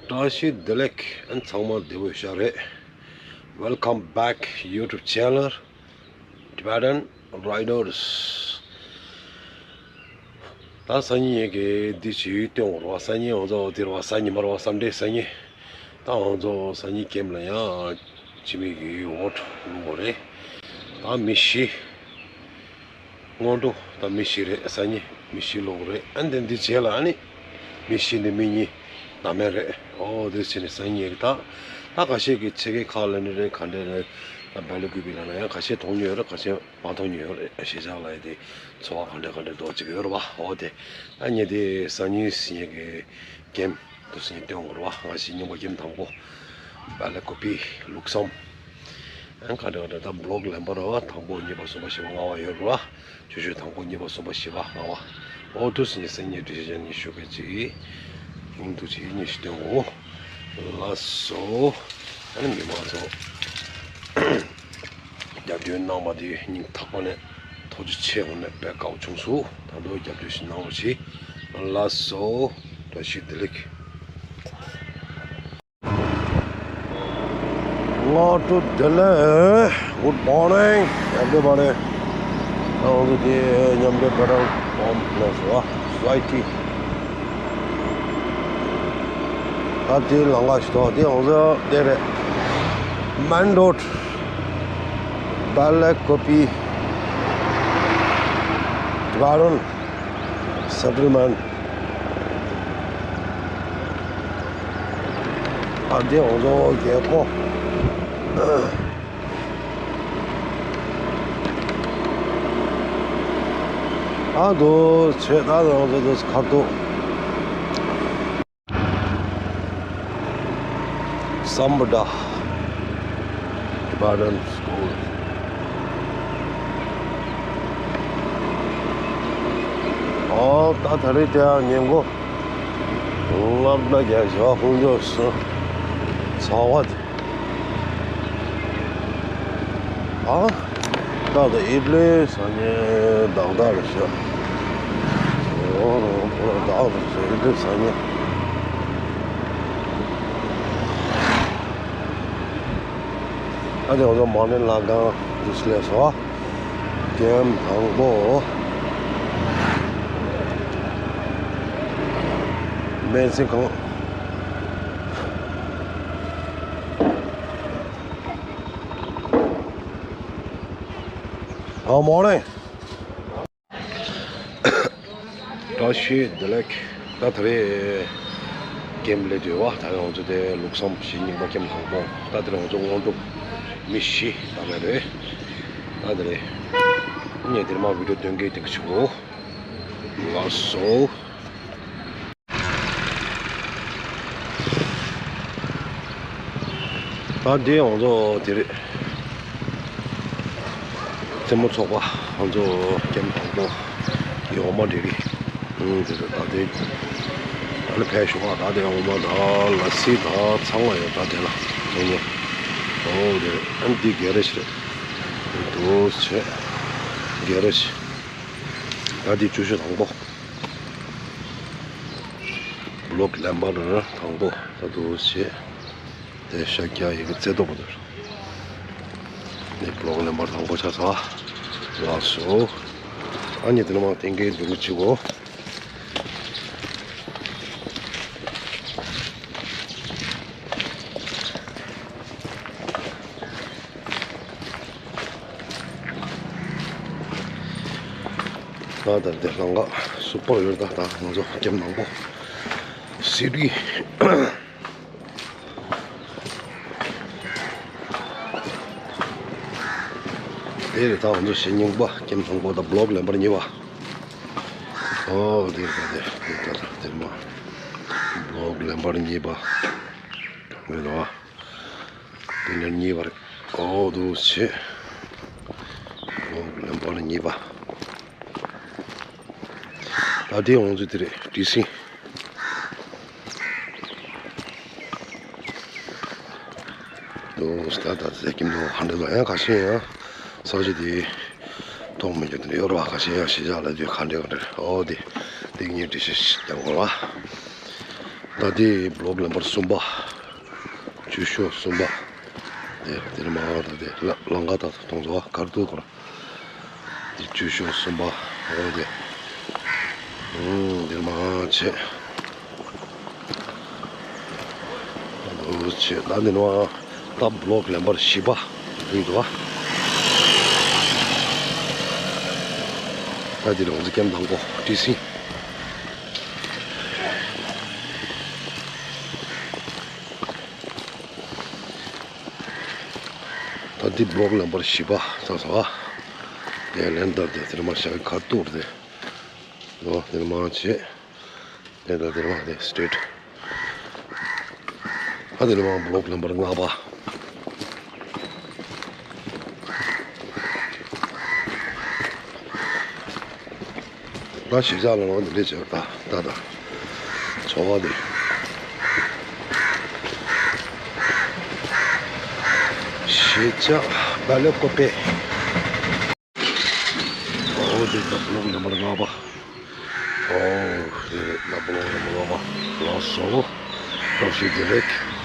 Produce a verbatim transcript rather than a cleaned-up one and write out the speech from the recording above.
བཀྲ་ཤིས་བདེ་ལེགས། ཨན་ཚང་མ་བདེ་པོ་ཡོད་ཤག་རེད། Welcome back YouTube channel Tibetan Riders. ད་སང་ཉིན་ཡས་ཀྱི་འདི་ཅིག་སྟོན་འོང་རོགས། སང་ཉིན་འོང་ཚོ་འདིར་བ་སང་ཉིན་མར་བ་བསམ་འདྲེ་སང་ཉིན། ད་འོང་ཚོ་སང་ཉིན་ཀེམ་ལ་ཡང་ཅི་མི་གི་འོ་ལུག་རེད། ད་མི་བཞི། སྔོན་འགྲོ་ད་མི་བཞི་རེད། སང་ཉིན་མི་བཞི་ལོག་རེད། ཨ་འདི་འདི་བྱས་ལ་ཨ་ནི་མི་བཞི་འདི་མི་གཉིས་ད་མེད་རེད། ཨོ་འདི་བྱས་ནས་སང་ཉིན་ད་ད་ཁ་ཤས་ཀྱི་ཆེ་གེ་ཁག་ལ་ནི་རེད། ག་འདྲས་རེད། ད་བལ་ལ་ཀུ་པི་ལ་ན་ཡང་ཁ་ཤས་མཐོང་མྱོང་ཡོད་རེད། ཁ་ཤས་མ་མཐོང་མྱོང་ཡོད་རེད། ཨ་ཤེས་བྱ་ལ་ཡི་དེ་འཚོ་བ་ག་འདྲས་ག་འདྲས་འགྲོ་ཅིག་ཡོད་རེད་བ། ཨོ་དེ་ད་ངས་དེ་སང་ཉིན་སང་ཉིན་གི་ཀེམ་དུ་སེང་སྟོན་འོང་རོགས། ང་ཞིག་རྙིང་པ་ཀེམ་དང་པོ་བལ་ལ་ཀུ་པི་ལུག་སམ། ཨང་ག་འདྲ་ག་འདྲ་ད་བློག་ལེན་པ་ར་བ་དང་པོ་གཉིས་པ་གསུམ་པ་བཞི་པ་ལྔ་པ་ཡོད་རོགས། ཆུ་ཆུ་དང་པོ་གཉིས་པ་གསུམ་པ་བཞི་པ་ལྔ་པ། ཨོ་དུ་སེང་སེང་ཉིན་དུ་ཞིག་ཉི་ཤུ་ག་ཅིག་ཡིན་དུ་ཅིག་ཉི་ཤུ་སྟོན་འོ། ལགས་སོ། ཨ་ནི་མི་མང་ཚོ་རྒྱབ་སྐྱོར་གནང་བ་དེ་སྙིང་ཐག་པ་ནས་ཐུགས་རྗེ་ཆེ། འོ་ནས་དཔེ་དགའ་བོ་བྱུང་སོང་། ད་དུང་རྒྱབ་སྐྱོར་ཞིག་གནང་རོགས་གྱིས། ལགས་སོ། བཀྲ་ཤིས་བདེ་ལེགས། སྔ་དྲོ་བདེ་ལེགས། Good morning everybody. ང་ཚོ་དེ་མཉམ་འབྲེལ་པེ་ཊོལ་པམ་ལ་སོ་སོ་ཡི་ཊི། ད་དེ་ལང་ག་ཞིག་ཐོག་དེ་ང་ཚོ་དེ་རེད། མན་རོ་ཌི། བལ་ལ་ཀུ་པི། ཏི་བ་རོན་སེ་ཊལ་མེན་ཊི། ཨ་འདི་འོང་ཚོ་རྒྱལ་ཁོ། ཨ་འདུག་ཆེ་ད་འོང་ཚོ་འདུག་ཁ་ཐུག་སམ་བྷོ་ཊ་ཊི་བ་རན་སི་ཀུལ། ཨོ་ད་ད་རེས་དེ་ཡང་ཉིན་གུང་ལྔ་པ་བརྒྱད་ཞོགས་དཀོན་མཆོག་གསུམ་ཚང་བ་དེ། ཨ་ད་ད་ཨི་ཏ་ལི་ས་ཉེ་དག་དག་རེད་ཤག་ཨོ་རོ་ཨོ་རོ་དག་རེད་ཤག་ཨི་ཏ་ལི་ས་ཉེ། ཨ་དེ་ང་ཚོ་མ་ནི་ལ་གང་དུ་སླེབས་སོང་། ཀེམ་དང་པོ། སྨན་སེང་ཁང་། Good morning. བཀྲ་ཤིས་བདེ་ལེགས། ད་ད་རེས་ཀེམ་ལས་དུས་བ་ད་རེས་ང་ཚོ་དེ་ལུག་སམ་ཞིག་རྙིང་པ་ཀེམ་དང་པོ། ད་ད་རེས་ང་ཚོ་སྔོན་འགྲོ་མི་བཞི་ད་མེད་རེད། ད་ད་རེས་ངས་དེར་མ་བི་ཌིའོ་སྟོན་གི་དེ་ག་ཆུ་བོ། ལགས་སོ། ད་འདི་ང་ཚོ་དེ་རེད། རྩེད་མོ་ཚོགས་པ་ང་ཚོ་ཀེམ་དང་པོ་ཡི་འོ་མ་འབྲི་རི། ཨང་དེ་རེད། ད་དེ་ད་ནི་ཕལ་ཞུ་བ་ད་དེ་འོ་མ་ད་ལ་སི་ད་ཚང་མ་ཡོད། ད་དེ་ལ་དེ་ནས་ཨོ་དེ་རེད། ཨ་འདི་གེ་རེ་ཇི་རེད། འདུག་བྱས་གེ་རེ་ཇི། ད་འདི་བཅུ་བཞི་དང་པོ། བློག་ལེན་པ་ར་དང་པོ་ད་འདུག་བྱས། དེ་ཤ་རྒྱག་ཡི་གེ་རྩེ་ཏོག་པོ་དེར། ནི་བློག་ལེན་པ་དང་པོ་ཆ་ཚ། ལགས་སོ། ཨ་ནི་དེ་ནས་མ་ཐེངས་ཀའི་འདུག་གི་ཆུ་གོ། ད་ད་དེ་ལང་ཀ་སུ་པར་ཡོད། ད་ད་ང་ཚོ་ཀེམ་དང་པོ་སི་ཊི། དེ་རེད། ད་ང་ཚོ་ཞེ་རྙིང་པ་ཀེམ་དང་པོ་ད་བློག་ལེན་པར་གཉིས་པ། ཨོ་དེ་རེད། ད་དེ་དེ་ད་ད་དེ་མ་བློག་ལེན་པར་གཉིས་པ། རེད་དོ། དེ་ནས་གཉིས་པ་རེད། ཨོ་འདུག་བྱས། བློག་ལེན་པར་གཉིས་པ། ད་དེ་འོང་ཚུལ་དེ་རེད། བྲིས་ཟིན། དུ་ད་ད་ཟེར་གྱིན་འདུག་ཧ་འདྲ་ལ་ཡང་ཁ་ཤས་ཡང་ས་གཞི་དེ་མཐོང་མི་འགྱུར་དེ་ཡོད་ར་བ། ཁ་ཤས་ཡང་ཤེས་བྱ་ལ་དུས་ག་འདྲ་ག་འདྲ། ཨོ་དེ་དེ་ངས་འདྲི་ཤེས་ཀྱང་གོ་བ། ད་དེ་བློག་ལེན་པར་གསུམ་པ། ཆུ་ཤོག་གསུམ་པ། དེ་དེར་མ་ད་དེ་ལ་ལང་ཀ་ད་གཏོང་ཚོ་གར་ཐུག་གོ། དེ་ཆུ་ཤོག་གསུམ་པ། འོ་དེ། ཨུམ་དེར་མ་ཆེ། འོ་ཆེ་ད་དེ་ནོ། ད་བློག་ལེན་པར་བཞི་པ། ཡིན་འདུག་བ། ད་དེ་ལོང་ཚེ་ཀེམ་དང་གོ་ཏི་སི། ད་འདི་བློག་ལེན་པར་བཞི་པ་ཚང་སོང་ཨ། དེ་ལན་ད་དེ་དེར་མ་ཤག་གར་ཐུག་རེད། ལོ་དེར་མ་བྱེད། དེ་ད་དེར་མ་དེ་སི་ཊེ་ཊི། ཨ་དེར་མ་བློག་ལེན་པར་ལྔ་པ། ད་གཞིས་ཆགས་ལ་ལོག་འདི་འདྲས་བྱས་པ་ད་ད་ད། ཚོ་བ་འདི། གཞིས་ཆགས་སྦེལ་ཀོབ་པེ། འོ་དེ་ད་བློག་ལེན་པར་ལྔ་པ། འོ་དེ་རེད་ད་བློག་ལེན་པར་ལྔ་པ། ལགས་སོ། བཀྲ་ཤིས་བདེ་ལེགས།